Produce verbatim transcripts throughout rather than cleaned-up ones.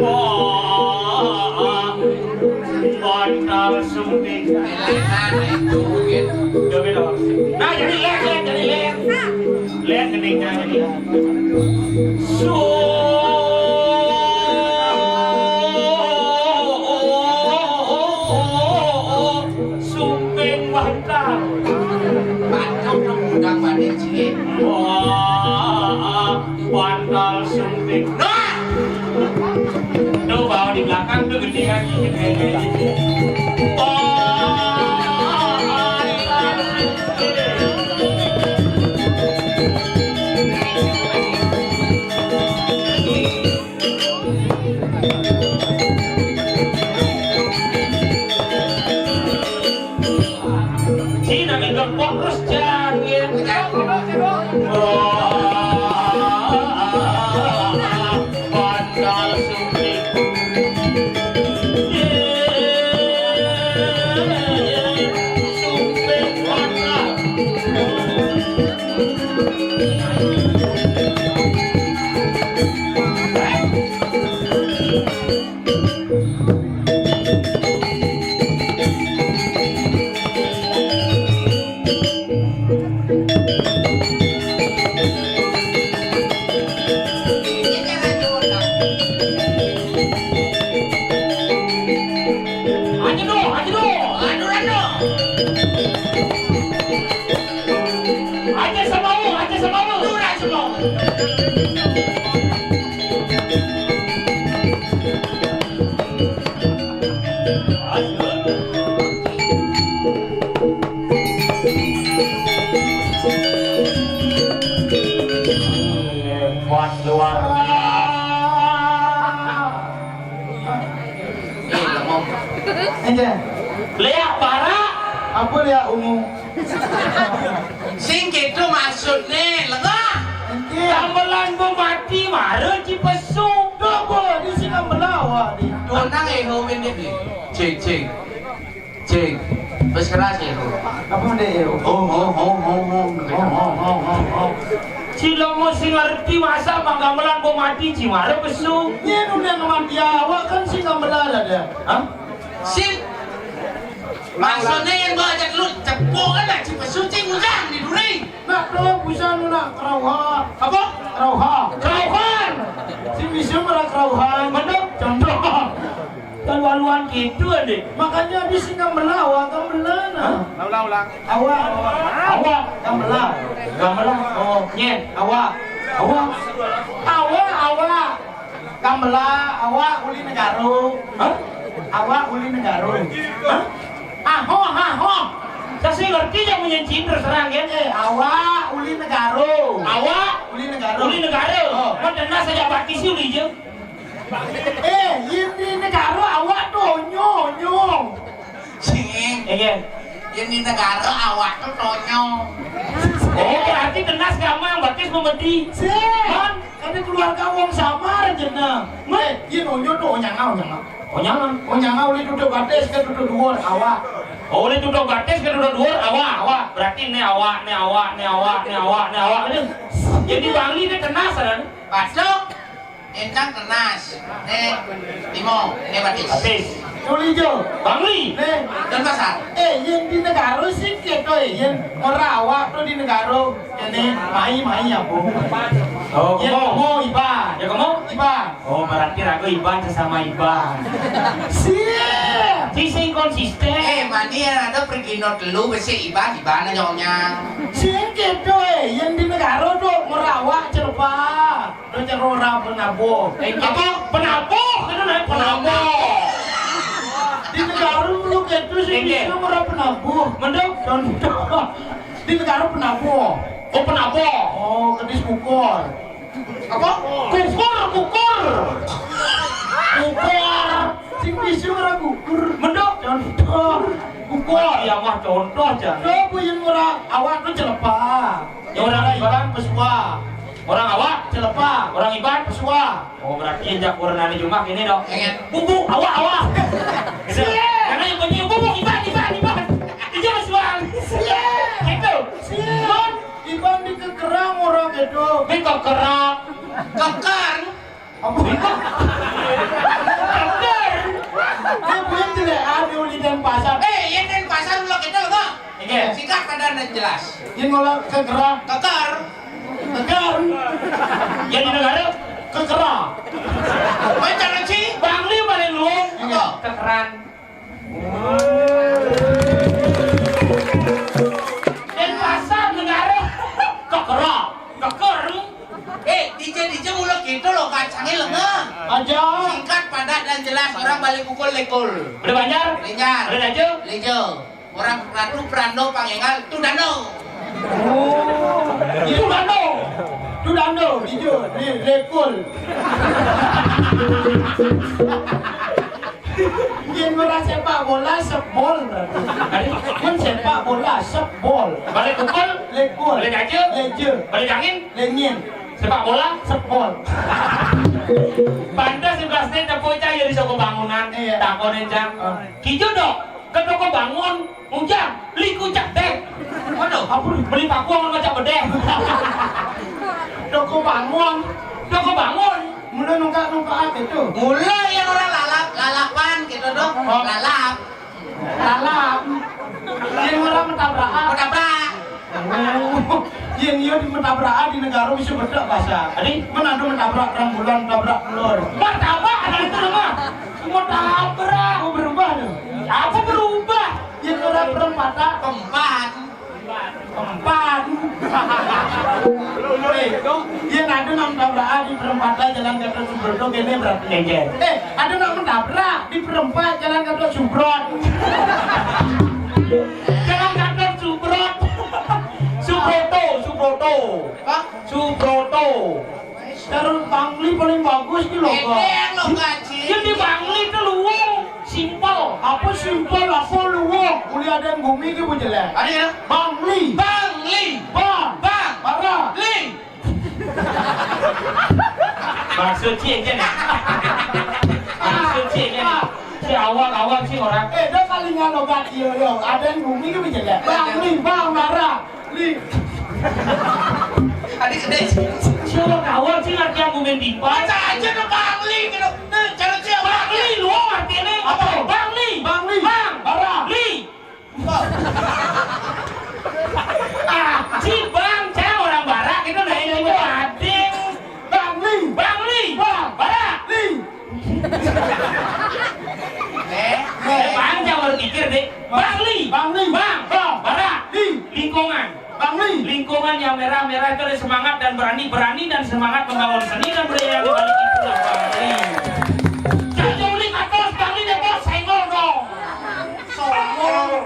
Wah, Bantal Sumping. Nah, jadi lek, lek, jadi lek. Lek geningnya jadi. Su-, Sumping Bantal. Pancok dong, undang banding cilik. Wah, Bantal Sumping. Nah! Tuh, bawa di belakang tuh gede kan. Oh, Cina nih gempok terus jangin. Oh, bandal sumping. Ye, sumping bandal. Aja dong, aja dong, aduh, aduh. Aja sama lu, aja sama lu. Lu aja sama lu. Hebat luar biasa. Aja. Lihat para. Apa lihat ungu? Sing gitu maksudnya, lega. Enti. Gamelan bo mati, mara ci pesu. Dobo, di sing gambelan awak di. Donang eh, ho, bendit ni. Cing, cing. Cing. Bes keras eh, ho. Apa dia eh, ho? Oh, ho, ho, ho, ho. Ho, ho, ho, ho, ho. Ci lomo sing ngerti masa bang gamelan bo mati, ci mara pesu. Nyen udah ngemati awak kan sing gambelan ada. Hah? Sip. Maksudnya yang gua ajak lu cepuk kan lah, cepuk syuting ujang di duri. Nak tu, bisa nu nak kerauhan. Apa? Kerauhan. Kerauhan. Si bisa mara kerauhan. Betul. Contoh. Kalau aluan gitu, adik. Makanya di sini gambelan, awak gambelan, nah. Ulang, ulang, ulang. Awak. Awak. Gambelan. Gambelan. Oh, nyen. Awak. Awak. Awak, awak. Gambelan, awak uli negara. Hah? Awak uli negara. Hah? Aho, aho. Saya sih ngerti yang punya Cina terus terang, ya. Eh, awak uli negara. Awak? Uli negara. Uli negara. Oh. Mau dengar saja baki sih uli je. Eh, ini negara awak tu, nyo, nyo. Sing. Eh, ya. Yén di negara awak to tonyong. Oh, berarti tenas gampang, batis memedi. Sih. Kan ada keluarga wong samar jeneng. Meh, yén onyo to onyanga, onyanga. Onyanga. Onyanga oleh duduk batis ke duduk dhuwur awak. Oh, oleh duduk batis ke duduk dhuwur awak, awak. Berarti ne awak, ne awak, ne awak, ne awak, ne awak. Jadi Bangli ne tenas kan? Pasok. Ingkang tenas. Nih, timo, nih batis. Batis. Kulijo. Bangli. Nih. Denpasar. Eh, yén di negara sing keto, eh, yén ora awak to di negara. Ini mai-mai apa? Oh, yén kemo. Kemo Iban. Ya, kemo? Iban. Oh, berarti ragu Iban sesama Iban. Siap. Sing konsisten. Eh, mani yang ada pergi no telu besi Iban, Iban aja onyang. Sing keto, eh, yén di negara to ora awak celepa. Lu cero ora penabuh. Apa? Penabuh? Kan naik penabuh. Di negara lu keto sih bisa ora penabuh. Mending? Contoh. Di negara penabuh. Oh, penabuh. Oh, kedis kukur. Apa? Kukur, kukur. Kukur. Sing bisa ora kukur. Mending? Contoh. Kukur. Iya mah contoh aja. Coba yang ora awak tu celepa. Yang orang Iban pesua. Orang awak? Celepa. Orang Iban? Pesua. Oh, berarti yang jak orang nani jumah ini dong. Ingat. Bubuk, awak, awak. Gitu. Siap. Karena yang bunyi bubuk, Iban, Iban, Iban. Itu pesua. Siap. Gitu. Siap. Iban dikekerang orang itu. Dikekerang. Kekerang. Apa? Kekerang. Dia punya tidak ada di Denpasar. Eh, yang Denpasar ulah kita loh, Bang. Iya. Singkat, padat, dan jelas. Yang ngolah kekerang. Keker. Tegar. Yang di negara? Kekera. Macam si Bangli paling luwung. Iya. Kekeran. Denpasar negara. Kekera. Keker. Eh, dija-dija mula gitu loh, kacangnya lengah. Aja. Singkat, padat, dan jelas. Orang balik pukul lekul. Ada Banjar? Lenjar. Ada Daja? Leja. Orang ratu perando pangénggal Tudano. Oh, Tudano. Tudano, ijo, di lekul. Yén ora sepak bola, sebol berarti. Mun sepak bola, sebol. Balik pukul, lekul. Balik aja, leje. Balik angin, lengin. Sepak bola, sebol. Pantes juga sih tepuk cah ya di toko bangunan. Iya. Takonin cang. Ah. Kijo dok, ke toko bangun. Ujang, liku cak deh. Waduh, ampun, beli paku amun macam bedeh. Toko bangun. Toko bangun. Mula nungkak-nungkak aja tuh. Mula yang orang lalap, lalapan gitu dong. Oh. Lalap. Lalap. Yang orang mentabrak. Mentabrak. Oh. Yang iya di mentabrak di negara bisa bedek bahasa. Adi? Mana ada mentabrak rembulan, mentabrak telur. Martabak ada itu nama. Mentabrak. Oh, berubah tuh. Apa berubah? Yang orang perempatan. Empat. Empat. Eh, yang ada nang tabrak di perempatan Jalan Gatot Subroto kene berarti. Enggak. Eh, ada nang menabrak di perempat Jalan Gatot Subroto. Jalan Gatot Subroto. Subroto, Subroto. Hah? Subroto. Cara Bangli paling bagus ki lho, Kak. Ini yang lo kaji. Yang di Bangli itu luwung, simpel. Apa simpel, apa luwung? Kuliah dan bumi ki bu jelek. Ada ya? Bangli. Bangli. Bang. Bang. Bara. Li. Maksud sih aja nih. Maksud sih aja nih. Si awal-awal sih orang. Eh, dia paling ngano gak iya, yo. Ada yang bumi ki bu jelek. Bangli, Bang, Bara. Li. Adik gede sih. Siapa kawan sih ngerti aku main pipa? Baca aja ke Bangli gitu. Nih, jangan siapa. Bangli, lu ngerti nih? Apa? Bangli. Bangli. Bang. Bara. Li. Apa? Ah, si Bang, saya orang Barak gitu, nah ini gua ading. Bangli. Bangli. Bang. Barak. Li. Eh, eh, Bang, jangan berpikir deh. Bangli. Bangli. Bang. Bang. Barak. Li. Lingkungan. Bangli. Lingkungan yang merah-merah itu ada semangat dan berani, berani dan semangat membangun seni dan budaya yang dibalik itulah Bangli. Jangan ulik atas Bangli deh, Bos, senggol dong.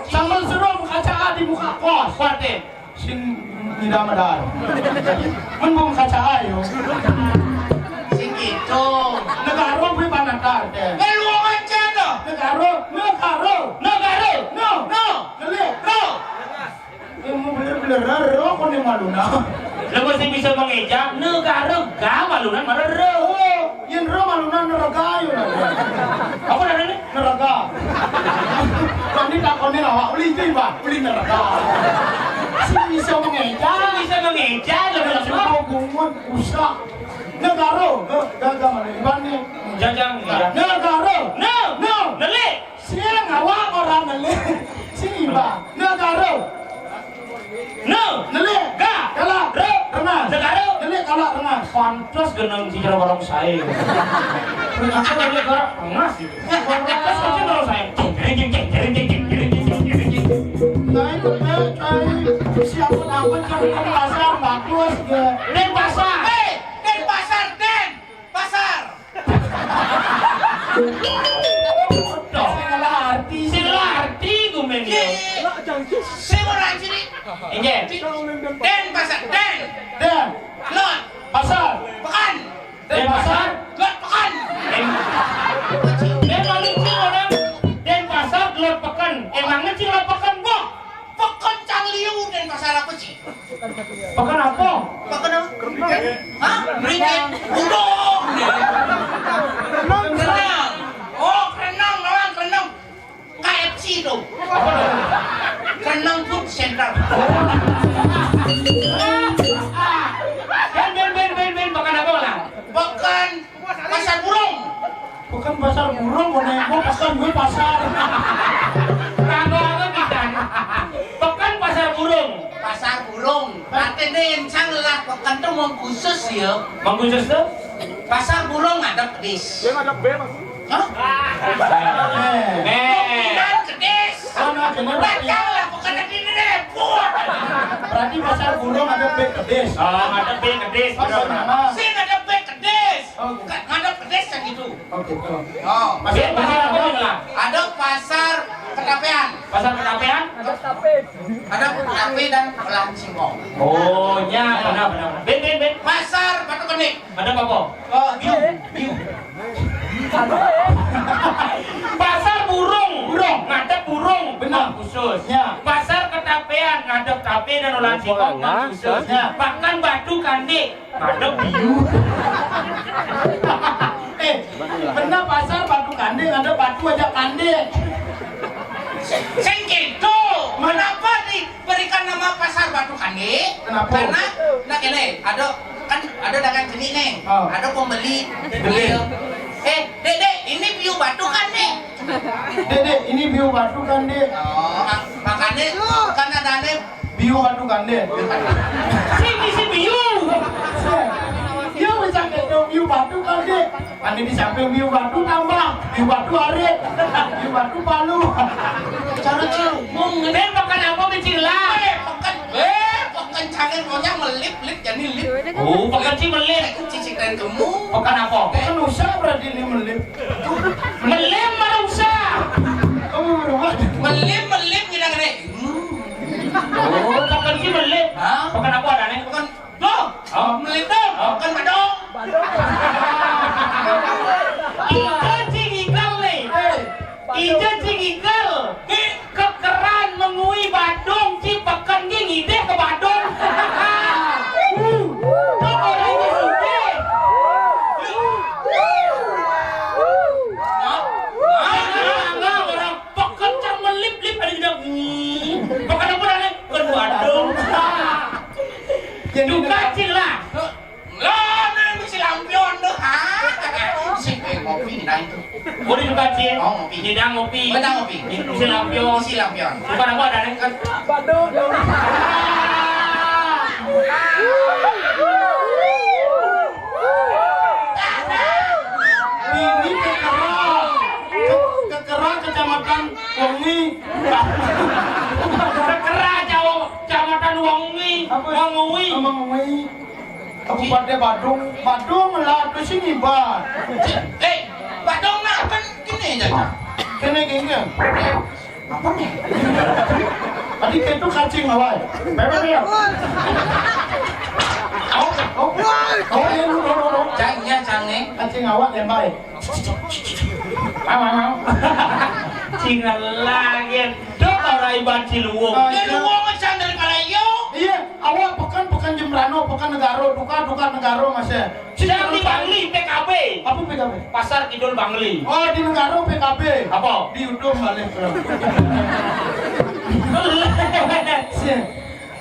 Sambal serum kaca di muka kos. Kuatin. Sing tidak medar. Men bung kaca ayo. Sing gitu. Negara beli panatar deh. Eh, lu aja dong. Negara, negara. Negara. No. No. Ngelik. No. Rero koné malunan. Lah mesti bisa mengeja, negara ga malunan marero. Oh, yén ro malunan nerega yo. Apa namanya? Nerega. Kan ditakoné awak, uli itu, Pak, uli nerega. Sing bisa mengeja. Sing bisa mengeja, lho, Mas. Sing bungut, usah. Negara, eh, gagal mana? Iban nih. Jajang, iya. Negara. No. No. Nelik. Sing awak orang nelik. Sing iban. Negara. No. Nelik. Ga. Kalah. Ro. Rengas. Negara. Nelik kalah rengas. Pantes geneng cicil warung saé. Ternyata nelik kalah rengas gitu. Terus kucing terus saya. Jing, jing, jing, jing, jing, jing, jing, jing, jing, jing, jing. Saya betul, saya siapa tahu kan pasar bagus ya. Denpasar. Hei, Denpasar, Denpasar. Sing ngelah arti. Sing ngelah arti ku men yo. Sing ora arti. Inggih. Denpasar, Den. Den. Lot. Pasar. Pekan. Denpasar. Lot pekan. Dén paling cing orang Denpasar lot pekan. Emangnya cing lot pekan, Bok? Pekan cang liu Denpasar apa sih? Pekan apa? Pekan apa? Hah? Meriket. Udong. Renang. Oh, renang, lawan renang. K F C itu. Renang Food Center. Ben, ben, ben, ben, ben, pekan apa lah? Pekan Pasar Burung. Pekan Pasar Burung, koné gua pekan, gua pasar. Kagak apa pisan. Pekan Pasar Burung. Pasar Burung. Artinya insan lah pekan tuh mau khusus ya. Mau khusus tuh? Pasar Burung ada pedis. Dia ngadep B, Mas. Hah? Eh. Bukan kedis. Oh, nah, bener. Batal lah, bukan di ini deh. Buat. Berarti Pasar Burung ada B kedis. Oh, ada B kedis. Oh, bener. Sing ada B kedis. Oh, gitu. Ngadep kedis yang gitu. Oh, gitu. Oh. Pasar Burung apa? Ada Pasar Ketapéan. Pasar Ketapéan? Ada ketapé dan olahan singkong. Oh, ya, benar, benar. Ben, ben, ben. Pasar Batu Kendé. Ada apa? Oh, biu, biu. Pasar Burung. Burung. Ngadep Burung. Benar. Khusus. Ya. Pasar Ketapéan, ngadep tapé dan olahan singkong, khusus. Ya. Pekan Batu Kandé, ngadep biu. Eh, benar, Pasar Batu Kandé, ngadep batu aja kandé. Sing gitu. Kenapa di berikan nama Pasar Batu Kandé? Kenapa? Karena, nah, ini, ada, kan ada dagang jenik nih. Oh. Ada pembeli. Beli. Beli. Eh, Dek, Dek, ini biu batu kan, Dek? Dek, Dek, ini biu batu kan, Dek? Oh, mak-, makanya kan ada nih. Biu batu kan, Dek? Sini si biu. Dia bisa ketemu biu batu kan, Dek? Ane di samping biu batu tambah, biu batu arit, biu batu palu. Cara cil, mung ngene. Ben, pekan apa, Ben, cil lah? Eh, pekan, eh, pekan cangin monyang melip, lip, jadi lip. Oh, pekan sih melip. Cicik dan kemu. Pekan apa? Pekan usah berarti ini melip. Melip mana usah? Oh, rumah. Melip, melip, gini, gini. Hmm. Oh, pekan sih melip. Hah? Pekan apa ada nih? Pekan Dong, oh, melintang, oh, kan badong. Ija cing igal nih. Ija cing igal. Kekeran mengui badong, ci peken ge ngideh ke badong. Dong orang ini ngideh. Nah, nah, nah, orang peken cang melip-lip ada di dalam. Peken apa dah, nih? Kan badong. Jadi tukacil lah. Lah, nih, mesti lampion tuh, ha? Si, eh, ngopi, ngidang tuh. Oh, di tukacil. Oh, ngopi. Ngidang ngopi. Ngidang ngopi. Mesti lampion. Mesti lampion. Bukan apa, ada nih, kan? Badut. Ini Kekera. Ke-, Kekera, Kecamatan Wengi. Kekera, Jawa, Kecamatan Wengi. Apa? Wengi. Wengi. Kabupaten Badung, Badung lah, tu sini, Bang. Eh, Badung lah, kan kini aja. Kini, kini. Apa nih? Tadi itu kacing awal. Bebe, bebe. Oh, oh, oh, ini, oh, oh, oh. Cang, iya, cang, nih. Kacing awak, tembak. Mau, mau, mau. Cing lagi. Dok, ora iban Ciluwung. Ah, iya. Ciluwung aja dari Malayu. Iya. Tano Pekan Negaro, tukar-tukar Negaro masih. Yang di Bangli P K B. Apa P K B? Pasar Kidul Bangli. Oh, di Negaro P K B. Apa? Di Udum balik. Sih.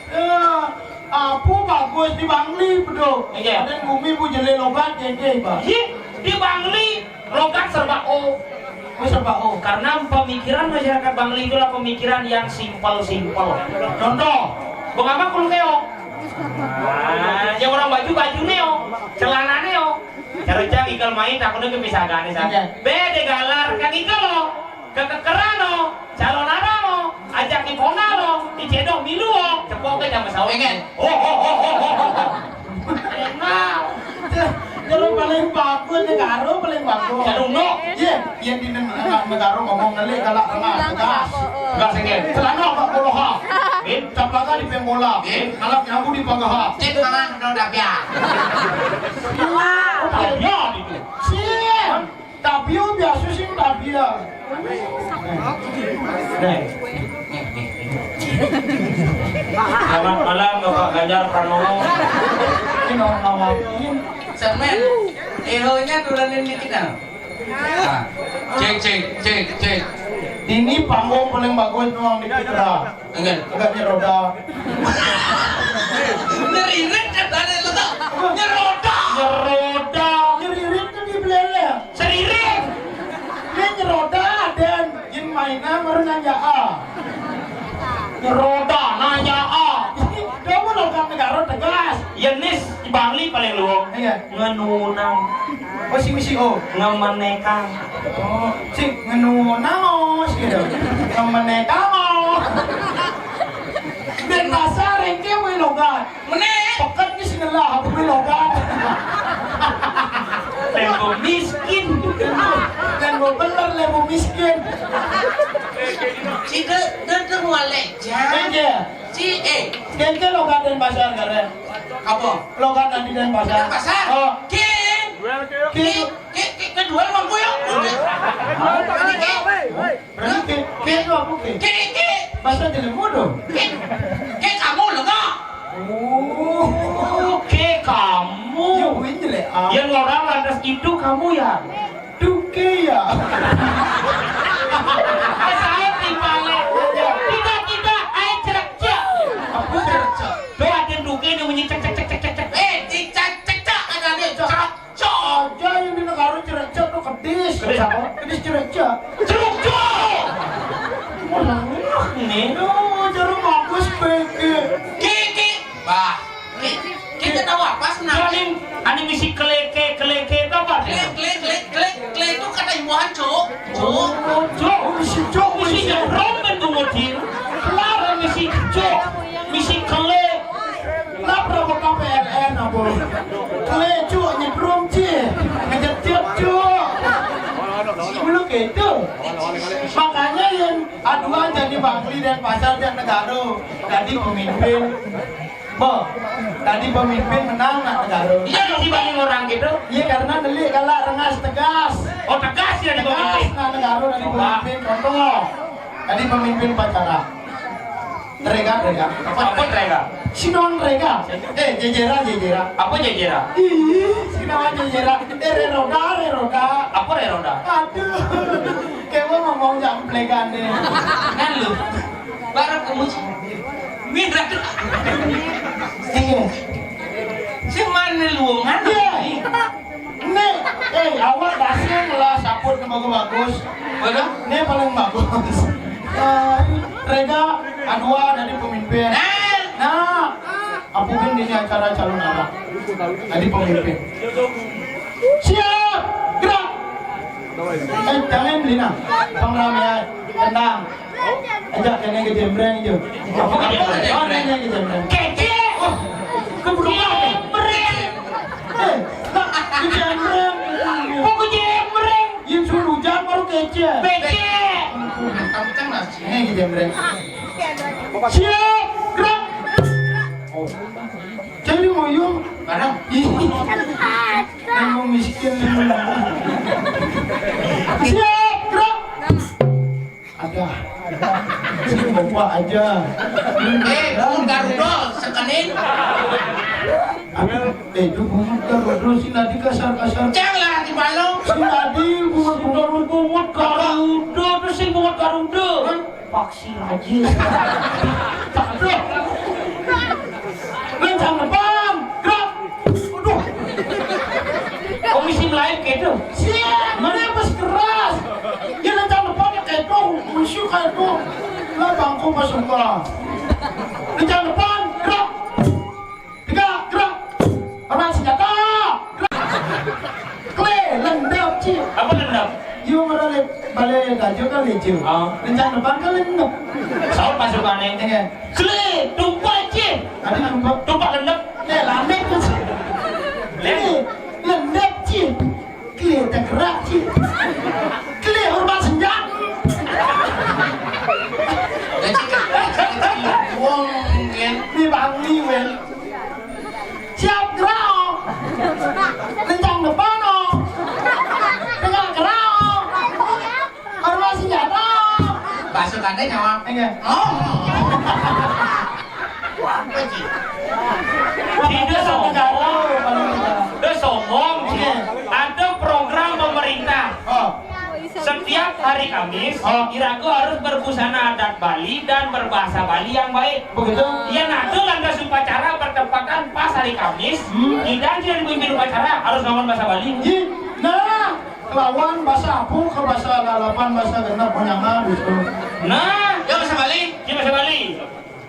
Ya, apa bagus di Bangli, betul? Iya. Ada bumi bu jele logat, jengke, Pak. Iya, di Bangli logat serba O. Oh, serba O. Karena pemikiran masyarakat Bangli itulah pemikiran yang simpel-simpel. Contoh, bengapa kuluk eo? Ah, ya orang baju, baju neo, celana neo. Cara cang ikel main, takutnya kepisahkan nih, San. Iya. Bede galar, kan ikel lo. Kekekeran lo, calon arang lo, ajak ipona lo, dicedoh milu lo, cepok ke jam sahur. Pengen. Oh, oh, oh, oh, oh, oh. Enak. Cara paling bagus, Negaro paling bagus. Cara unduk. Iya, iya di Neg-, Negaro ngomong ngelik galak tengah, tegas. Enggak sengit. Celana bak poloha. Caplaka di penggola. Alat nyabu di pagaha. Cek tangan udah udah biar. Iya. Udah biar itu. Sih. Tabio biasa sih tabia. Selamat malam Bapak Ganjar Pranowo. Ini orang ngawakin. Semen. Ehonya tulanin dikit nah. Nah. Cek, cek, cek, cek. Ini panggung paling bagus doang di Putra. Enggak. Agak nyeroda. Nyeririt kan tadi lu tuh. Nyeroda. Nyeroda. Nyeririt kan di beleleh. Seririt. Ini nyeroda dan jin mainan baru nanya A. Nyeroda nanya A. Kamu logat Negaro tegas. Yenis di Bangli paling luwung. Iya. Ngenunang. Oh, si misi O. Ngemenekang. Oh, si ngenunang, oh, si gitu. Ngemenekang, oh. Denpasar engke mue logat. Mene. Peken ki sing ngelah, aku mue logat. Lembo miskin. Lembo bener, lembo miskin. Side, de, de, wale, jan. Engke. Si, eh. Engke logat Denpasar, karen. Apa? Logat nanti Denpasar. Denpasar? Oh. Ki. Ki. Ki, ki, ki, kedua mangku ya. Hah? Ki. Berarti ki, ki itu apa ki? Ki, ki. Bahasa Jelemu dong. Ki. Ki kamu lo kok. Oh, ki kamu. Ya, wih, jelek amat. Yang orang lantas itu kamu ya? Duke ya. Saya di balik. Tidak, tidak, ayo cerak, cerak. Apa cerak, cerak? Tuh ada duke ini bunyi cek, cek, cek, cek, cek, cek. Eh, cek, cek, cek, cek, ada nih, cerak, cok. Aja yang di Negaro cerak, cok tuh kedis. Kedis apa? Kedis cerak, cok. Cerak, cok. Mana ini? Duh, jarum bagus, bege. Kiki. Bah. Ki-, kita tahu apa senang? Aning, aning misi keleke, keleke itu apa? Kle, kle, kle, kle, kle itu kata imbuhan, Cuk. Cuk. Oh, Cuk, misi Cuk, misi misi nyebrom kan bungutin. Kelar misi Cuk, misi kele. Kenapa mau K P L N apa? Kele, Cuk, nyebrom, Ci. Ngejetit, Cuk. Dulu gitu. Makanya yang aduan jadi Bangli Denpasar dan Negaro. Jadi pemimpin. Bo, tadi pemimpin menang nak Negaro. Iya, dong, dibanding orang gitu. Iya, karena delik galak rengas tegas. Oh, tegas ya di pemimpin. Tegas nak Negaro dari pemimpin. Contoh, tadi pemimpin upacara. Rega, rega. Apa, apa rega? Sinon rega. Eh, jejera, jejera. Apa jejera? Ih, sinon jejera. Eh, re roda, re roda. Apa re roda? Aduh, kayak mau ngomong jam plegan deh. Kan lu, baru kamu sih. Mirah. Iya. Sing mana luungan? Iya. Nih, eh, awak dasar lah saput yang bagus-bagus. Waduh. Nih paling bagus. Eh, Rega, Adua dari pemimpin. Nah. Nah, apa kan ini acara calon arah? Dari pemimpin. Siap, gerak. Eh, jangan beli nah. Bang Rame, tenang. Ajak kene ke jembreng je. Apa ke jembreng? Oh, kene ke jembreng. Kece. Oh, keburu jembreng. Eh, nak, ke jembreng. Kok ke jembreng? Yang suruh hujan baru kece. Kece. Kene ke jembreng. Siap, gerak. Oh. Jadi ngoyong. Mana? Ih. Yang mau miskin. Siap, gerak. Ada. Sini mau Wah aja. Eh, bungut Garuda, sekenin. Aduh, eh, itu bungut Garuda, si Nadi kasar-kasar. Cang lah, di balong. Si Nadi bungut, bungut, bungut Garuda, terus si bungut Garuda. Paksi aja. Aduh. Lencang depan, gerak. Aduh. Komisi lain gitu. Siap, mana pas keras. Ya, lencang depan ya kayak itu, musuh kayak itu. Lah, bangku pas suka. Lencang depan, gerak. Tiga, gerak. Orang senjata. Gerak. Kle, lendep, cik. Apa lendep? Yo, orang le-, balik aja kan lecil. Oh. Lencang depan kan lendep. Saut pasukannya. Iya. Kle, tumpak, cik. Tadi tumpak. Tumpak lendep. Eh, lendep, cik. Lendep. Kle, lendep, cik. Kle, tak gerak, cik. Kle, hormat senjata. Wong, ya. Ini Bang Liwen. Siap gerak, oh. Lencang depan, oh. Tegak gerak, oh. Arwah senjata, oh. Pasukannya nyawa. Iya. Oh. Wah, apa sih? Tidak sombong. Tidak sombong. Oke. Ada program pemerintah. Oh. Setiap hari Kamis, oh, iraga harus berbusana adat Bali dan berbahasa Bali yang baik. Begitu. Yang ada lantas upacara bertepatan pas hari Kamis, hmm, dan tidak dipimpin upacara harus ngomong bahasa Bali. Ji, nah, kelawan bahasa apa ke bahasa lalapan, bahasa genep, panyangan gitu. Nah, ya bahasa Bali, ya bahasa Bali.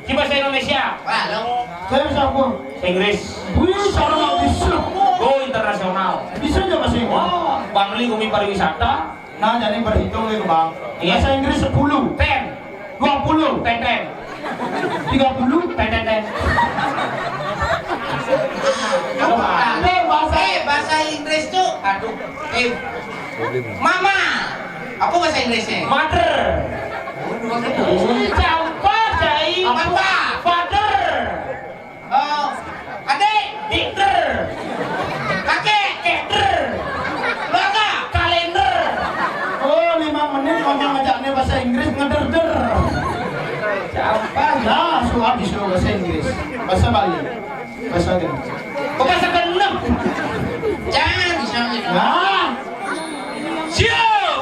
Di bahasa Indonesia. Wah, lo. Saya bisa apa? Bahasa Inggris. Wih, sekarang nggak bisa. Go internasional. Bisa aja bahasa Inggris. Wah, Bangli Gumi Pariwisata. Nah, jadi berhitung nih, Bang. Iya. Bahasa Inggris sepuluh. Ten. Dua puluh. Ten, ten. Tiga puluh. Ten, ten, ten. Ada bahasa. Eh, bahasa Inggris tuh, aduh. Eh, Mama. Apa bahasa Inggrisnya? Mother. Siapa, Cai? Apa? Father. Oh, adik. Dikter. Kakek. Keter. Keluarga. Kalender. Oh, lima menit ngomong aja nih bahasa Inggris, ngeder-der. Siapa? Nah, suami suruh bahasa Inggris. Bahasa Bali. Bahasa Genep. Oh, bahasa Genep. Jangan, bisa gitu. Nah. Siap.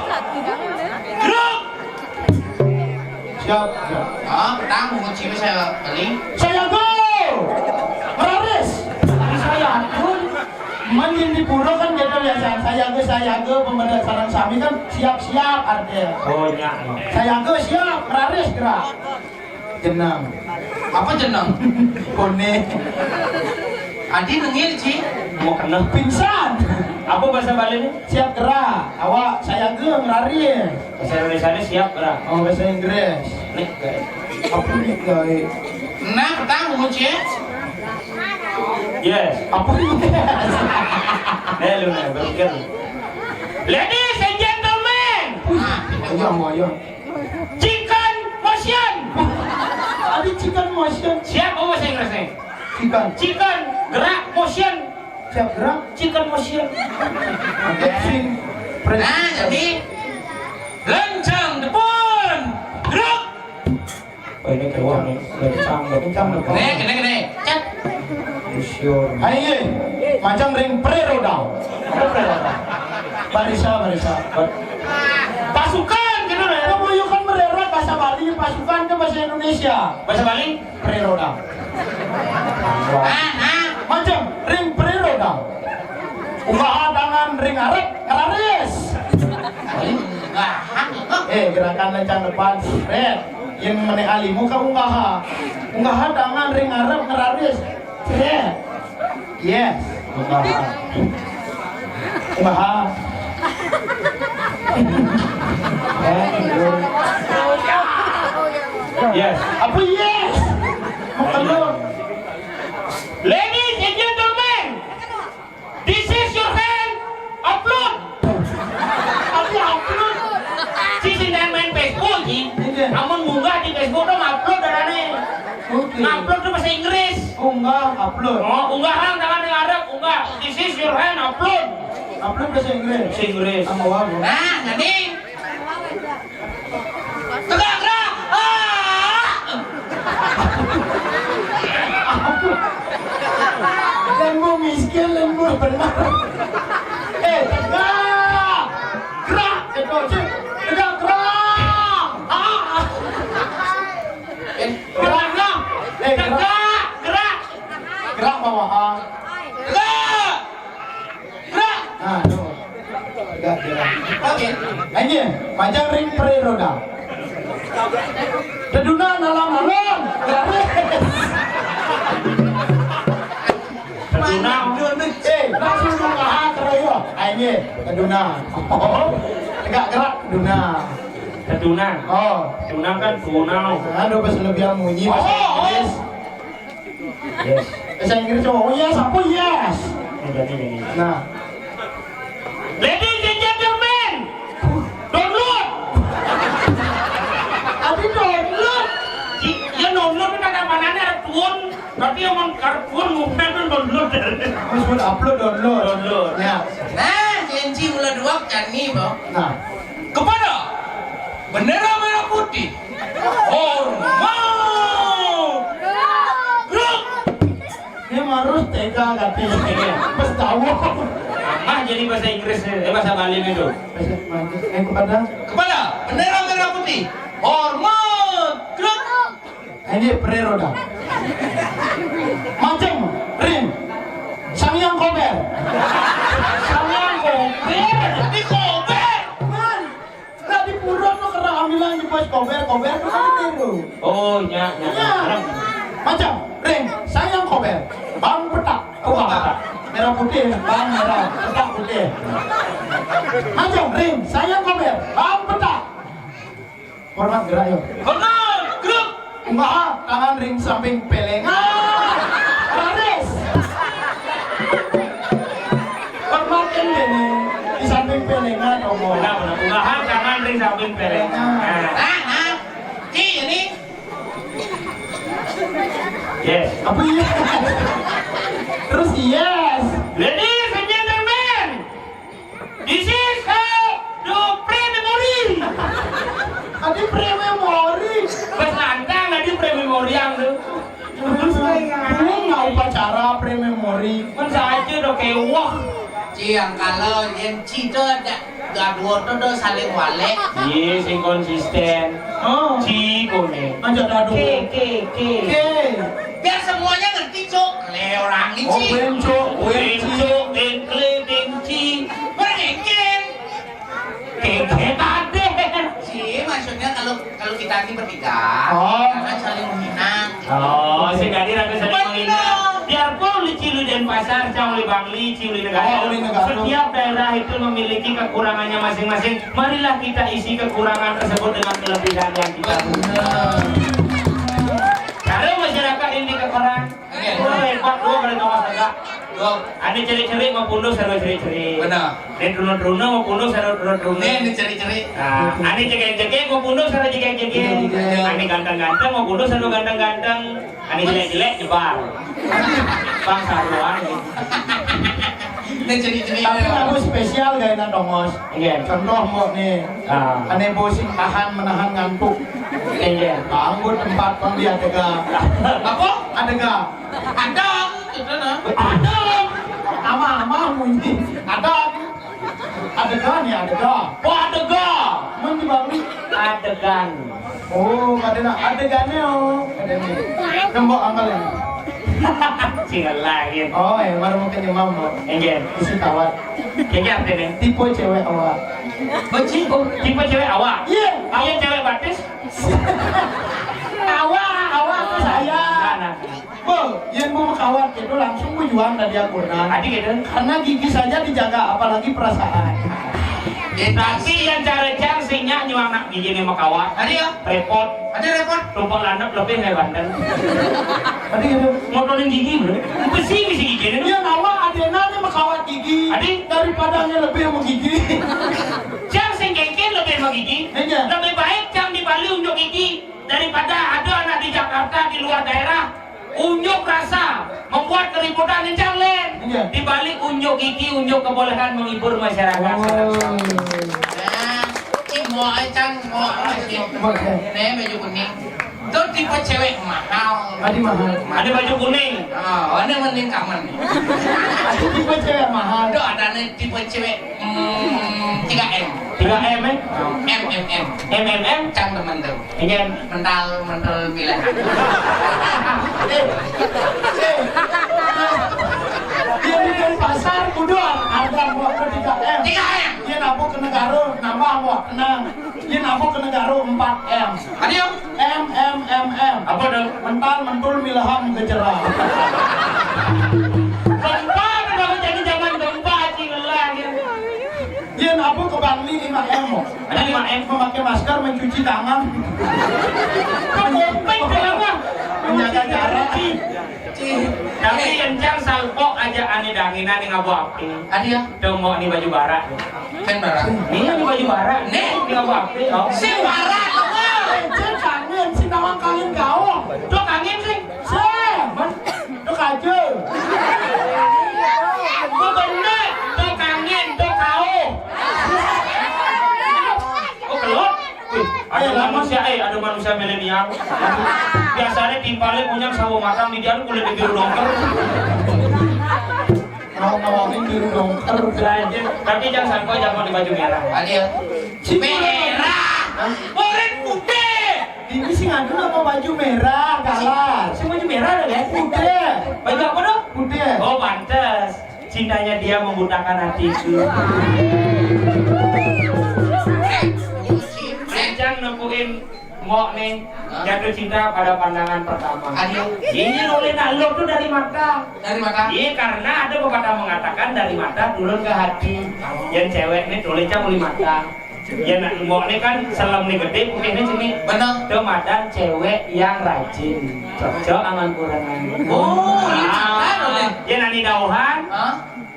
Gerak. Siap, siap. Ah, petang, mau kunci saya paling. Saya go. Meraris. Tadi saya pun. Main di pura kan beda biasa. Saya go, saya go, pemuda sarang sami kan siap-siap artinya. Oh, iya, iya. Saya go siap, meraris gerak. Jenang. Apa jenang? Kone. Adi nengil, Ci. Mau kena pingsan. Apa bahasa Bali ini? Siap gerak. Awak saya ge ngerari. Bahasa Indonesia ini siap gerak. Oh, bahasa Inggris. Nih, guys. Apa nih, guys? Nah, petang, Ci. Yes. Apa nih, guys? Eh, lu nih, berpikir. Ladies and gentlemen. Wih, ayo, ayo. Chicken motion. Tadi chicken motion. Siap, oh, bahasa Inggris nih. Chicken. Chicken, gerak, motion. Siap gerak. Chicken motion. Action. Press. Nah, jadi lencang depan. Gerak. Oh, ini keluar nih. Lencang, lencang depan. Nih, kena, kena. Cet. Ayo, macam ring preroda. Barisa, barisa. Pasukan, gitu loh. Kamu yuk kan mererot bahasa Bali, pasukan ke bahasa Indonesia. Bahasa Bali? Preroda. Ah, ah. Macam ring preroda. Unggaha tangan ring arep, ngeraris. Unggahan. Eh, gerakan lencang depan. Red. Yang menek alimu ke unggaha. Unggaha tangan ring arep, ngeraris. Red. Yes. Kumaha? Kumaha? Eh, yes. Apa yes? Makan dulu. Ladies and gentlemen, this is your hand. Upload. Apa upload? Si sing main Facebook, Ji. Iya. Amun munggah di Facebook dong, upload darane. Oke. Upload tuh bahasa Inggris. Unggah, upload. Oh, unggahan tangan yang arep, unggah. This is your hand, upload. Upload bahasa Inggris. Bahasa Inggris. Sama wae. Nah, jadi. Tegak, gerak. Ah! Bener. Eh, tegak. Gerak, gitu, cik. Tegak, gerak. Ah. Eh, gerak, gerak. Eh, gerak. Tegak, gerak. Gerak bawahan. Tegak. Gerak. Nah, tuh. Tegak, gerak. Oke. Anjir, majang ring pre roda. Tedunan alam alon. Garis. Tedunan. Eh, langsung dong, ah, terus yo. Anjir, tedunan. Tegak gerak, tedunan. Tedunan. Oh. Tedunan kan tunau. Aduh, pas lebih munyi bahasa Inggris. Yes. Bahasa Inggris cuma, oh yes, apa yes? Ini, ini, ini. Nah. Ladies and gentlemen, download. Tapi download. Iya, download kan ada mananya, ada tuun. Tapi yang mau karpun ngupet tuh download. Wis mun upload, download. Download. Ya. Nah, janji mula dua jani, Bang. Nah. Kepada bendera merah putih. Hormat. Grup. Ini harus tega tapi. Pas tahu. Apa jadi bahasa Inggris, eh, bahasa Bali itu? Bahasa Bali. Eh, kepada? Kepada bendera merah putih. Hormat. Grup. Ini pre roda. Macem, ring. Sangyang Kober. Sangyang Kober. Di Kober. Man. Lah di pura tuh kena ambilan di pos Kober, Kober tuh kan itu. Oh, nya, nya, nya. Iya. Macem, ring. Sangyang Kober. Bang petak. Oh, bang petak. Merah putih, bang merah, petak putih. Macem, ring. Sangyang Kober. Bang petak. Hormat gerak, yo. Hormat, grup. Unggaha tangan ring samping pelengan. Baris. Hormat kan gini, di samping pelengan, omong. Benar, benar. Unggaha tangan ring samping pelengan. Nah. Nah, nah. Ci, ini. Yes. Apa iya? Terus yes. Ladies and gentlemen, this is how the pre-memory. Adi pre-memory. Pas nantang adi pre-memory yang tu. Terus, ini nggak upacara pre-memory. Kan saja udah kewah. Ci, yang kalau yang ci tu ada gaduh tu dah saling walek. Iya, sing konsisten. Oh. Ci kone. Aja gaduh. Ke, ke, ke. Ke. Biar semuanya ngerti, Cok. Le orang ini, oh, Ci. Benco, benci. Benco, bengkle, benci. Berengken. Keke tader. Ci, maksudnya kalau, kalau kita ini bertiga, oh, jangan saling menghina. Oh, sing dadi raga saling menghina. Benar. Biarpun uli Cilu Denpasar, cang uli Bangli, Cilu Negara. Oh, uli Negara. Setiap daerah itu memiliki kekurangannya masing-masing. Marilah kita isi kekurangan tersebut dengan kelebihan yang kita punya. Benar. Cara masyarakat ini kekurangan. Oke. Dua, empat, dua kali nomor tiga. Dua. Ada ceri-ceri mau pundus, ada ceri-ceri. Benar. Ini truna-truna mau pundus, ada truna-truna. Ini, ini ceri-ceri. Nah, ada jegek-jegek mau pundus, ada jegek-jegek. Iya, iya. Ada ganteng-ganteng mau pundus, ada ganteng-ganteng. Ada jelek-jelek, jebar. Bang saruan. Ini ceri-ceri. Tapi lagu spesial gaya na dongos. Iya. Contoh, Mbok, nih. Ah. Ane bosing tahan menahan ngantuk. Iya. Bangun tempat pang dia tega. Apa? Adega. Ada. Ada. Ama-ama munyi. Ada. Adega nih, adega. Oh, adega. Mun di Bali. Adegan. Oh, kadena adegane, oh. Kadene. Nembok angkal ya. Sing lagi. Oh, ya, baru mungkin imam, Mbok. Enggak. Isi kawat. Kayaknya apa nih? Tipe cewek awak. Benci. Oh, tipe cewek awak. Iya. Iya, cewek batis. Awak, awak tuh saya. Nah, nah. Bo, yang mau kawat itu langsung ku juang dari akurna. Tadi gitu. Karena gigi saja dijaga, apalagi perasaan. Tapi yang cara cang sing nya nyuang nak gigi nih mau kawat. Tadi ya? Repot. Ada repot. Tumpuk landep lebih kayak bandeng. Tadi gitu. Motorin gigi, bro. Besi, besi gigi nih. Iya, nama adena nih mau kawat gigi. Tadi? Daripada nya lebih mau gigi. Cang sing kengken lebih mau gigi. Iya. Lebih baik cang di Bali unjuk gigi daripada ada anak di Jakarta, di luar daerah, unjuk rasa, membuat keributan, yang lain. Iya. Di balik unjuk gigi, unjuk kebolehan menghibur masyarakat. Oh. Nah, cimo acan, mo, mo. Nih, baju kuning. Tuh tipe cewek mahal. Adi mahal. Ada baju kuning. Ah, ada mending kamen. Adi tipe cewek mahal. Tuh ada nih tipe cewek hmm, tiga M. Tiga M, eh? M, M, M. M, M, M? Cang teman tuh. Ingin. Mental, mental pilihan. Eh, eh, dia di Denpasar, kudu ada buat tiga M. Tiga M. Dia nabung ke negara, nambah buat tenang. Dia nabung ke negara empat M. Adio. M, M, M, M. Apa dong? Mental, mentul, milham, gejera. Gempa, kalau jadi zaman gempa, cing lelah, ya. Dia nabung ke Bangli lima M. Ada lima M. Memakai masker, mencuci tangan. Kok ngopek, kenapa? Menjaga jarak. Tapi encang salpok aja ane danginan ning abu api. Adi ya? Tuh mau nih baju bara. Kan bara. Nih nih baju bara. Nih nih abu api. Oh. Sing bara, apa? Encang kangen, si nawang kangen kau. Tuh kangen sih. Sing. Tuh kaje. Tuh bener. Tuh kangen, tuh kau. Oh, kelut. Wih, ada manusia, eh, ada manusia milenial. Biasanya timpalnya punya sawo matang di dia kulit biru dongker. Mau ngomongin biru dongker. Tapi jangan sampai jangan di baju merah. Ada ya? Merah. Oren putih. Ini sih ngadu apa baju merah, galas. Si baju merah ada kan? Putih. Baju apa dong? Putih. Oh, pantes. Cintanya dia membutakan hatiku. Encang nemuin Mbok nih jatuh cinta pada pandangan pertama. Aduh. Ini nulis takluk tuh dari mata. Dari mata? Iya, karena ada pepatah mengatakan dari mata turun ke hati. Yang cewek nih tulisnya muli mata. Ya nak Mbok nih kan selem nih gede, putih nih sini. Benar. Itu madan cewek yang rajin. Cocok aman kurangan. Oh, ini kan oleh. Ya nani dauhan. Hah?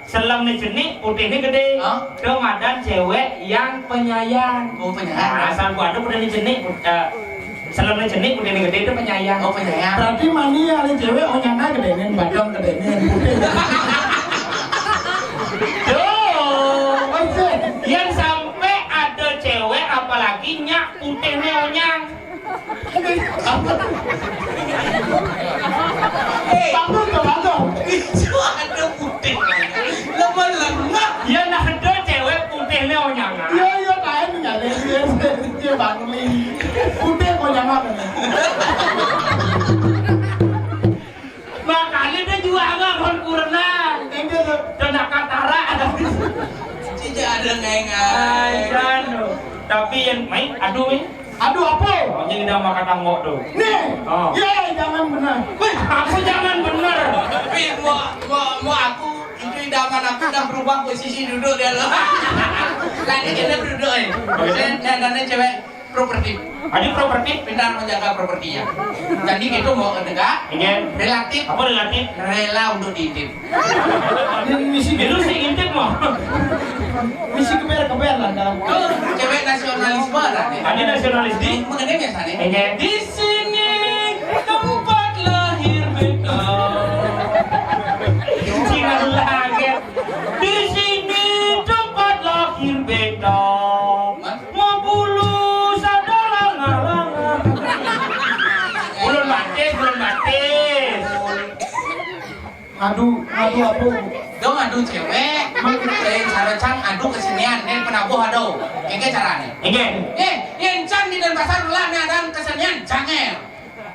Selem nih cenik, putih nih gede. Hah? Itu madan cewek yang penyayang. Oh, penyayang. Nah, asal gua ada putih nih cenik, eh, selem nih cenik, putih nih gede itu penyayang. Oh, penyayang. Berarti mani ada cewek onyana gede nih, badong gede nih, putih. Tuh. Yang sampai ada cewek apalagi nyak putih nih onyang. Bagus tuh, bagus. Itu ada putih. Lemah-lemah. Ya nah ada cewek putih nih onyangan. Iya iya kain nggak ada dia dia Bangli. Putih kok jangan. Makanya dia juga nggak mau kurna. Ini tuh. Kena katara. Cica ada ngengai. Tapi yang main aduh ini. Aduh apa? Pokoknya kita makan tanggok tuh. Nih. Oh. Ye, jangan benar. Wih, aku jangan benar. Tapi mau mau mau aku itu idaman aku udah berubah posisi duduk dia loh. Tadi kita berduduk eh. Saya dan cewek properti. Ada properti? Pintar menjaga propertinya. Jadi gitu mau negak. Ingin. Relatif. Apa relatif? Rela untuk diintip. Misi gitu sih intip mah. Misi keber-keber lah kan. Tuh, cewek nasionalisme lah nih. Ada nasionalis di? Mengenai biasanya. Iya. Di sini tempat lahir beta. Cina lagi. Di sini tempat lahir beta. Mau bulu sadar langa-langa. Belum mati, belum mati. Aduh, aduh apa? Dong aduh cewek. Saya cara cang aduh kesenian dan penabuh aduh. Ini caranya. Ini. Eh, yang cang di Denpasar dulu ada kesenian janger.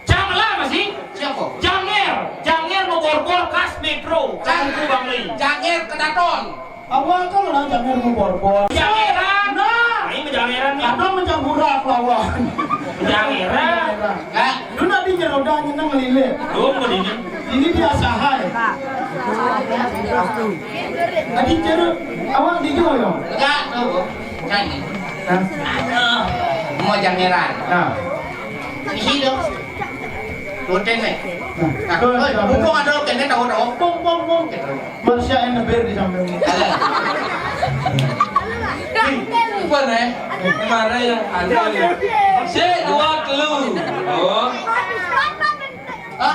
Cang lah masih. Siapa? Janger, janger mau borbor kas metro. Cang Bangli. Janger kedaton. Awal kan lah janger mau borbor. Jangeran. Nah, ini jangeran nih. Kadang mencampur lawan. Jangeran. Nah, lu nanti nyeroda nyeneng ngelilit. Tuh, begini. Ini biasa hai. Tadi jeruk awak di Joyo. Enggak, tuh. Kan. Hah? Mau jangeran. Nah. Isi dong. Rutin nih. Nah, mumpung ada rutin nih tahu-tahu pung pung pung gitu. Marsha and the Bear di samping. Bukan eh. Kemarin yang ada ya. Si dua telu. Oh. Hah?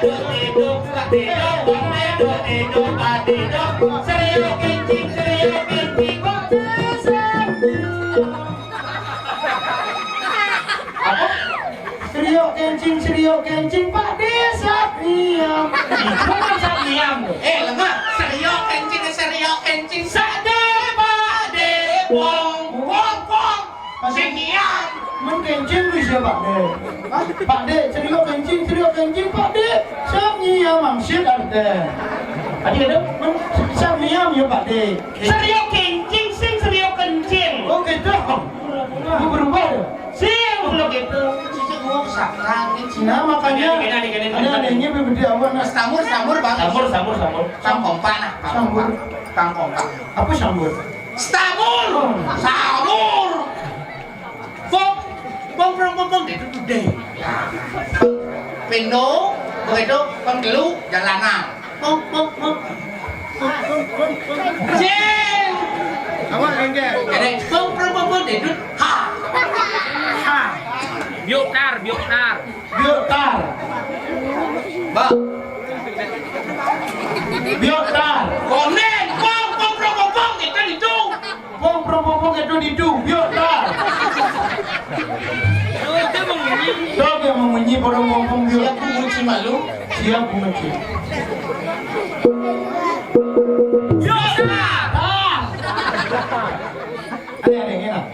Serio kencing, serio kencing, Pak Desa. Apa? Serio kencing, serio kencing, Pak Desa niam. Itu kan Satniam. Eh, lemah. Serio kencing, serio kencing, Sade, Pak De, Bong, Bong, Bong. Sing niam. Men kencing tu siapa, Dek? Hah? Pak Dek, serio kencing, serio kencing, Pak Dek. Sing niam, maksud arte. Tadi ada, men, sing niam ya, Pak Dek. Serio kencing, sing serio kencing. Oh, gitu. Lu berubah ya? Sing, belum gitu. Cici gua kesakran, ini. Nah, makanya Gini, gini, gini, gini. Ada adanya bebeda awak, nah. Sambur, sambur, Bang. Sambur, sambur, sambur. Bang kompak, nah. Bang Sambur. Kompak. Bang kompak. Apa sambur? Stamur! Stamur! Pong, pong, pong, pong, pong, itu today. Pendo, begitu, pong telu, jalanan. Pong, pong, pong. Jeng! Awak lengket. Jadi, pong, pong, pong, pong, itu, ha! Ha! Biokar, biokar. Biokar. Mbak. Biokar. Konen, pong, pong, pong, pong, pong, itu, itu. Pong, pong, pong, pong, itu, itu. Biokar. Tuh, dia mau ngunyi. Tuh, dia mau ngunyi, pada ngomong biokar. Siap, kunci malu. Siap, kunci. Biokar. Ah. Ada, ada, enak.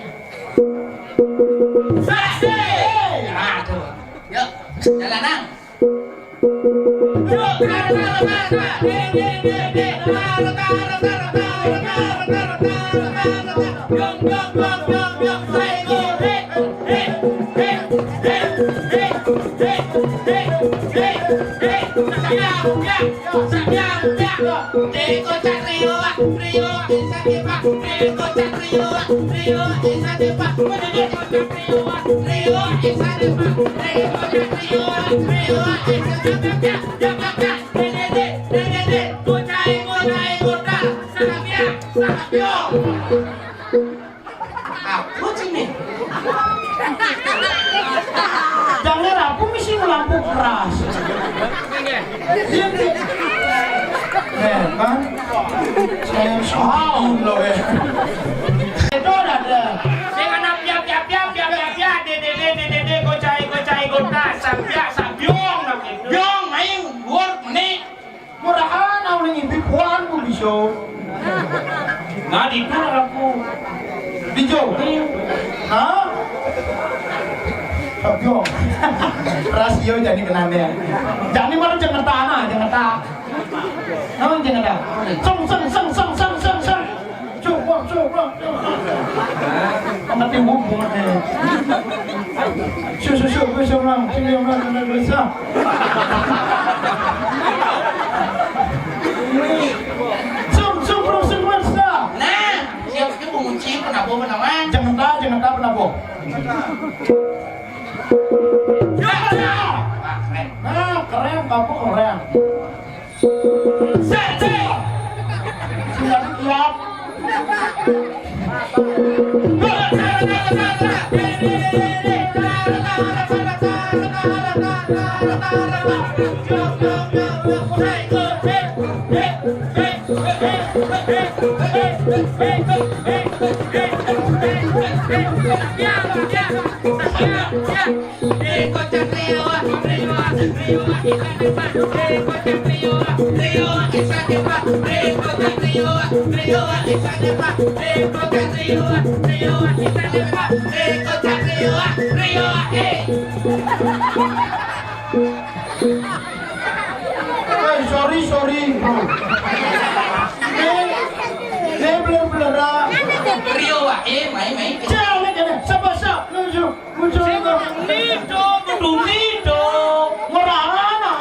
Saksi. Aduh. Yuk, jalan, Nang. Yuk, tar, tar, tar, tar. Dek, dek, dek, dek. Tar, tar, tar, tar, tar. Yong, yong, yong, yong, yong. Sai, go, hei, hei, hei, hei, hei, hei, hei, hei, hei. Siap, siap. Dek, kocak, Rio, Rio, Rio, Rio, Rio, Rio, Rio, Rio, Aku sini. Jangan aku mesti lampu keras. Iya, iya. Eh, kan? Saya soal loh, eh. Itu ada. Sing ana piap, piap, piap, piap, piap, piap, de, de, de, de, de, de, gocai, gocai, gotas, sampiak, sampiung, nah, gitu. Biong, main, gur, meni. Murahan, aku ning ibi puan, ku biso. Nah, di itu aku. Di jauh? Iya. Hah? Yo. Rasio jani kenane. Jani malah jangan tanah, jangan tak. Naon jangan tak? Song, song, song, song, song, song, song. Coba, coba. Mati hubung deh. Su, su, su, su, su, orang, sini orang, orang, orang, orang, orang. Song, song, orang, song, orang, song. Nah, siapa sih mau ngunci, kenapa, kenapa? Jangan tak, jangan tak, kenapa? Nah, keren, kamu keren. Sete. Sudah siap. Eh, sorry, sorry. Eh, eh, bener-bener, ah. Rio, ah, eh, main, main. Jangan, jangan. Sabar, sabar. Nunjuk. Muncul. Sing nido, kudu nido. Ngorana.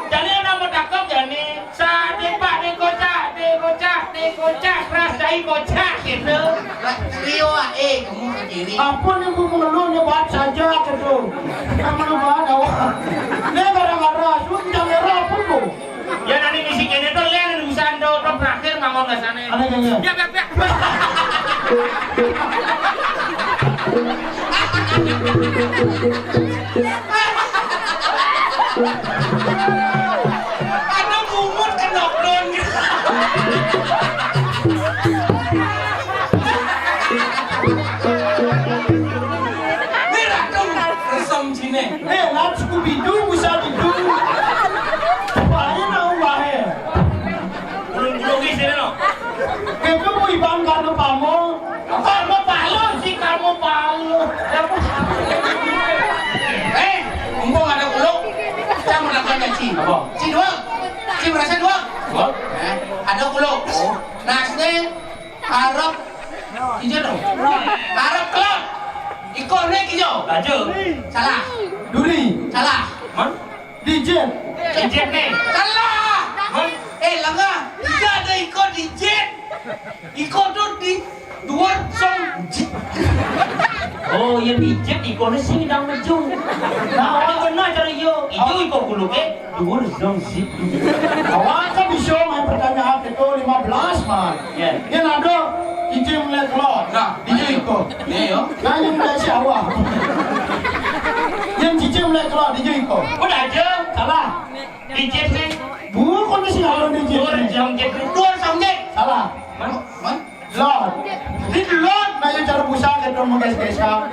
Jani nama cakep jani. Sa, depak, dekocak, dekocak, dekocak, keras dai kocak gitu. Rio, ah, eh, kamu ke kiri. Apa nih, Bu, mengeluh, nih, buat saja gitu. Kamu lu buat awak. Ini gara-gara sun kamera pun, Bu. Ya, nanti misi kene tuh, lihat, urusan tuh, tuh, terakhir, bangun ke sana. Ada yang, ya? Ya, ya, ya. Ada bungut kena blon. Ini ratu resom sini. Eh, lawan Scooby-Doo bisa gitu. Paling nau wae. Ulun-ulun di sini, no. Itu mau Iban Karno Pamo. Karno Palo, si Karno Palo. Eh, mumpung ada kuluk, kita mau dapat gaji. Apa? Si dua, si berasa dua. Dua? Eh, ada kuluk. Oh. Nah, sini arep ijo dong. Arep kelot. Iko nih ijo. Baju. Salah. Duri. Salah. Man? Dijit. Dijit nih. Salah. Man? Eh, lengah. Tidak ada iko dijit. Iko tuh di dua song jit. Oh, ya dijit iko nih sing dang meju. Nah, orang kena cara iyo. Ijo iko bulu ke. Dhuwur zong zip. Awak kan bisa main pertanyaan itu lima belas, man. Ya. Yang ada cicing mulai keluar. Nah, di ayo. Iko. Iya, yo. Kan yang mulai si awak. Yang cicing mulai keluar di iko. Udah aja. Salah. Cicing nih. Bukan si awak di cicing. Dhuwur zong zip. Dhuwur zong zip. Salah. Man, man. Lot. Di lot, nah, ya, cara busa gitu, mau guys, guys, ya.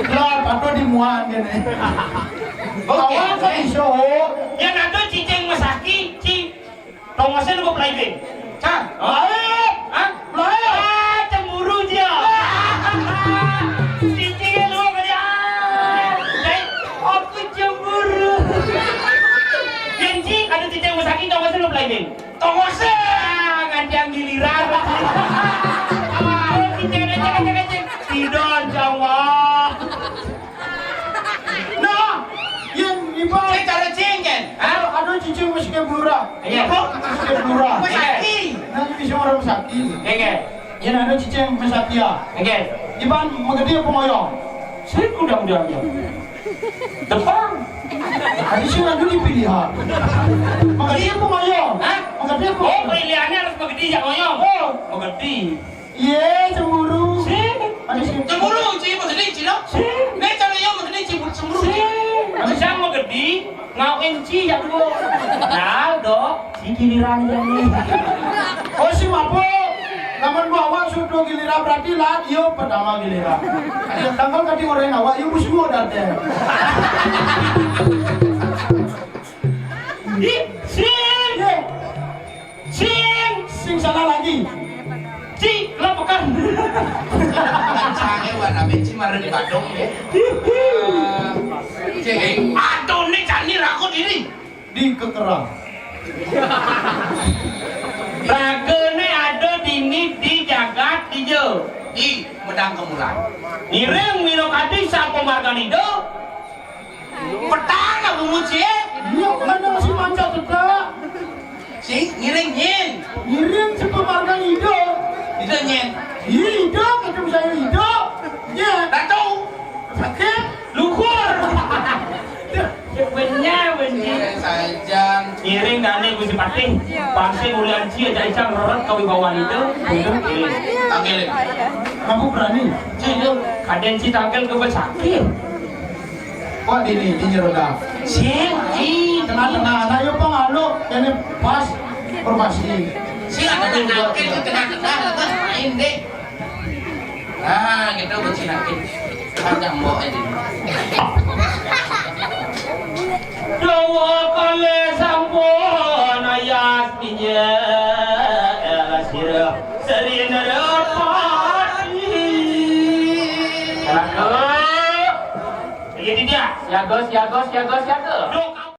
Lot, atau di muan gini. Oke. Awak kan iso. Ya, nanti cicing mesaki, ci. Tongosnya lu play game. Cang. Lain. Hah? Lain. Ah, cemburu dia. Cicingnya lu apa dia? Jadi, aku cemburu. Genji, ada cicing mesaki, tongosnya lu play game. Tongosnya ngantian giliran. Aduh, kecil, kecil, kecil, kecil. Tidak, jawab. Nah, yang ibarat. Cek cara cing, kan? Hah? Aduh, cicing mesti ke belura. Iya. Apa? Mesti ke belura. Iya. Sakit. Nanti bisa orang sakit. Iya. Yang ada cicing mesti ya. Iya. Iban menggede apa ngoyong? Saya udah, udah, udah. Depan. Tadi sih nggak dulu pilihan. Menggede apa ngoyong? Hah? Menggede apa? Oh, pilihannya harus menggede ya ngoyong. Oh. Menggede. Iya, cemburu. Si. Ada si. Cemburu, ci, maksudnya, ci, no? Si. Ini cara yang maksudnya, ci, cemburu. Si. Bisa mau gede, ngawin, ci, ya, dulu. Nah, dok, si giliran dia nih. Oh, si mabuk. Lamun bawa sudah giliran, berarti lah, iyo, pertama giliran. Ada tanggal tadi orang awak, iyo, semua datang. Ih, si. Iya. Sing. Sing salah lagi. Ci, lo pekan. Sange warna benci marah di Badung ya. Eh, Adoné jani raga dini. Di kekerang. Ragané ada dini di jagat dija. Di medang kemulan. Ngiring minakadi sapa margan Ida? Petang apa muci? Iya, mana masih manjat tetap. Si ngiring nyin. Ngiring sapa margan Ida? Ida nyin. Iya, Ida, ketemu saya Ida. Iya. Datu. Sakit. Luhur. Bener, bener. Sajan. Ngiring dané Gusti Patih. Pasti mulian cia jai cang reret kawibawaan Ida. Ngiring. Tanggil. Kamu berani? Cia, kadén ci tanggil ke sakit. Wah, dini, dini roda. Sing, ih, tengah-tengah. Nah, yuk, Pang, anu, ini pas, formasi. Sing, ada yang nangkil di tengah-tengah, lepas main deh. Ah, gitu, bercinakin. Harga mbok aja. Dawa kale sampun ayas pinjel sira serina repati. Aduh. Iya, dia. Siaga, siaga, siaga, siaga. Duh,